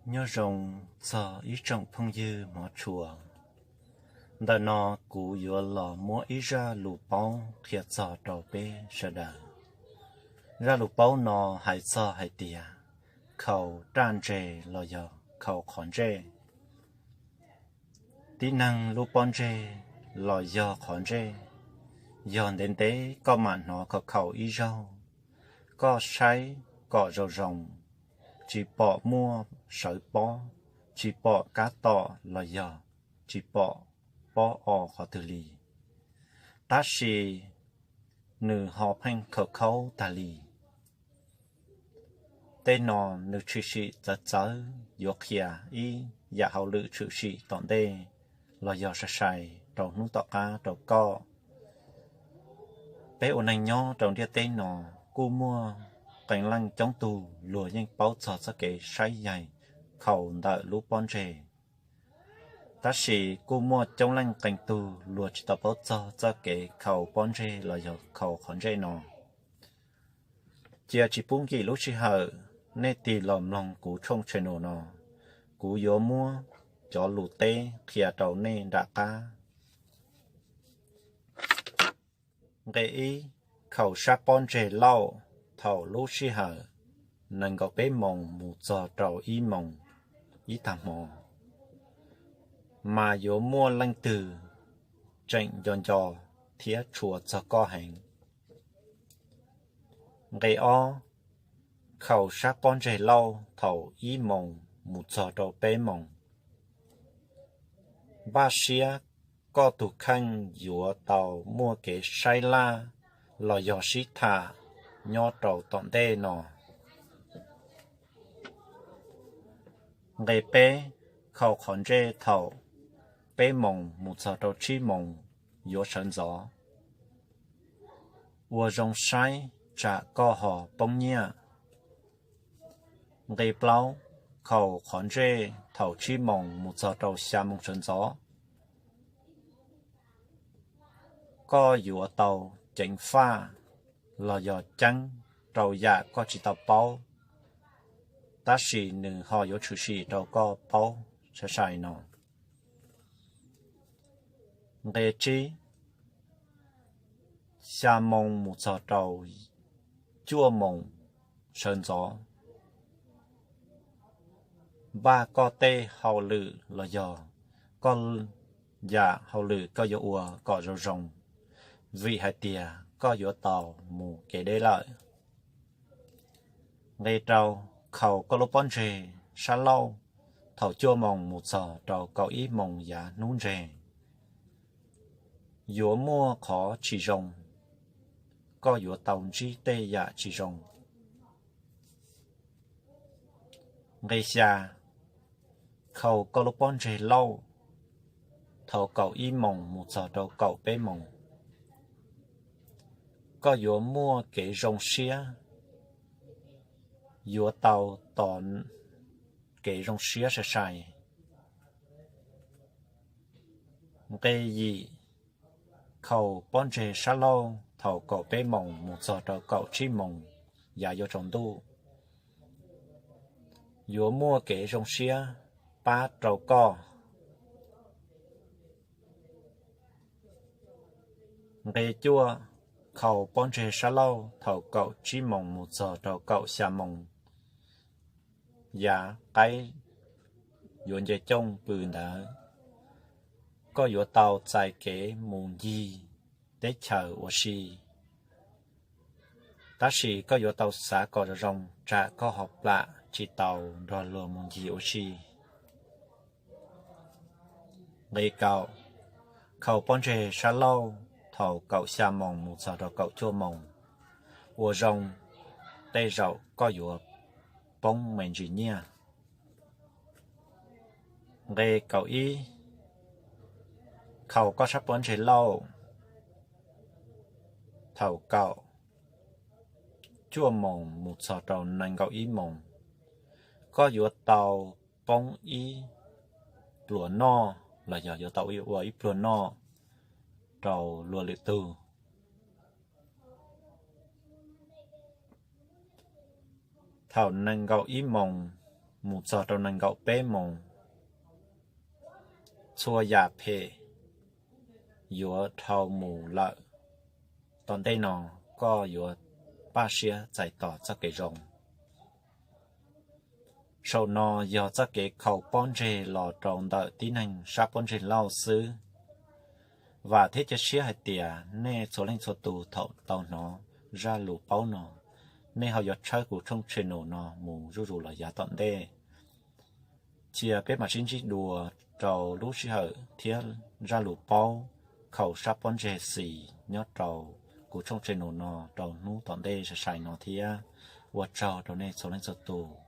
Nyob zoo txog ib tsoom phooj ywg hmov tshua. Ntawm no kuv yuav los muab ib zaj lus paub qhia txog rau peb sawv daws. Zaj lus paub no hais txog hais tias khaus raj ntseg los yog khaus qhov ntsej. Tib neeg lub pob ntseg los yog qhov ntsej, yog ntev ntev koj mam hnov khaus khaus ib zaug, koj saib kom zoo zoo, tsis pom muaj sawv pob, tsis pom kab tom los yog tsis pom pob o qhov twg li. Tab sis nws ho pheej khaus khaus tag li. Tej no nws tshwm sim txawv txawv yuav qhia ib yam hauj lwm tshwm sim tom ntej los yog sai sai rau hnub tom qab rau koj. Peb ua neeg nyob rau ntiaj teb no kuj muaj qee leej coob tug luag yeej paub txog txoj kev saib yaig khaus ntawm lub pob ntseg. Tab sis kuj muaj coob leej qee tug luag tsis tau paub txog txoj kev khaus pob ntseg los yog khaus qhov ntsej no. Cia tsis pub nkim lub sij hawm, nej tig los mloog kuv tshooj channel no, kuv yuav muab cov lus teb qhia rau nej nram qab. Nqe ib, khaus sab pob ntseg lauj thaum lub sij hawm nees nkaum peb moos mus txog rau ib moos ib tag hmo, mas yuav muaj leej twg tseem nco nco thiab tshua txog koj heev. Nqe ob, khaus sab pob ntseg lauj thaum ib moos mus txog rau peb moos. Npaj siab koj tus kheej yuav tau muaj kev saib laj los yog sib tham nyob rau tom ntej no. Nqe peb, khaus qhov ntsej thaum peb moos mus txog rau tsib moos yuav sawv ntxov. Ua zoo saib tsam koj ho poob nyiaj. Nqe plaub, khaus qhov ntsej thaum tsib moos mus txog rau xya moos sawv ntxov. Koj yuav tau ceev faj los yog ceeb rau yam koj tsis tau paub, tab sis nws ho yuav tshwm sim rau koj paub sai sai no. Nqe tsib, xya moos mus txog rau cuaj moos sawv ntxov. Npaj koj tej hauj lwm los yog koj yam hauj lwm koj yuav ua kom zoo zoo, vim hais tias koj yuav tau mus kev deb lawm. Nqe rau, khaus koj lub pob ntseg sab laug thaum cuaj moos mus txog rau kaum ib moos yav hnub ntseg. Yuav muaj qhov tsis zoo, koj yuav tau ntsib tej yam tsis zoo. Nqe xya, khaus koj lub pob ntseg lauj thaum kaum ib moos mus txog rau kaum peb moos. Koj yuav muaj kev zoo siab, yuav tau tos kev zoo siab sai sai. Nqe yim, khaus pob ntseg sab laug thaum kaum peb moos mus txog rau kaum tsib moos yav yuav tsaus ntuj. Yuav muaj kev zoo siab pab rau koj. Nqe cuaj, khaus pob ntseg sab laug thaum kaum tsib moos mus txog rau kaum xya moos yav qaib yuav nce cooj pw ntawd. Koj yuav tau txais kev mus ncig teb chaws ua si, tab sis koj yuav tau xav kom zoo zoo tsam koj ho plam tsis tau nrog luag mus ncig ua si. Nqe kaum, khaus pob ntseg sab laug thaum kaum xya moos mus txog rau kaum cuaj moos. Ua zoo, tej zaum koj yuav poob me ntsis nyiaj. Nqe kaum ib, khaus koj sab pob ntseg lauj thaum kaum cuaj moos mus txog rau nees nkaum ib moos. Koj yuav tau poob ib pluas noj los yog yuav tau ua ib pluag noj rau luag lwm tug. Thaum nees nkaum ib moos mus txog rau nees nkaum peb moos, txhua yam phem yuav dhau mus lawm. Tom ntej no koj yuav paj siab txais tos txoj kev zoo. Saum no yog txoj kev khaus pob ntseg los rau ntawm tib neeg sab pob ntseg Lauj xwb. Vam thiab cia siab hais tias nej txhua leej txhua tus thaum tau hnov zaj lus paub no, nej ho yuav tshawb kuv tshooj channel no mus zuj zus los yav tom ntej. Cia peb mam sib ntsib dua rau lub sij hawm thiab zaj lus paub khaus sab pob ntseg xis nyob rau kuv tshooj channel no rau hnub tom ntej sai sai no thiab. Ua tsaug rau nej txhua leej txhua tus.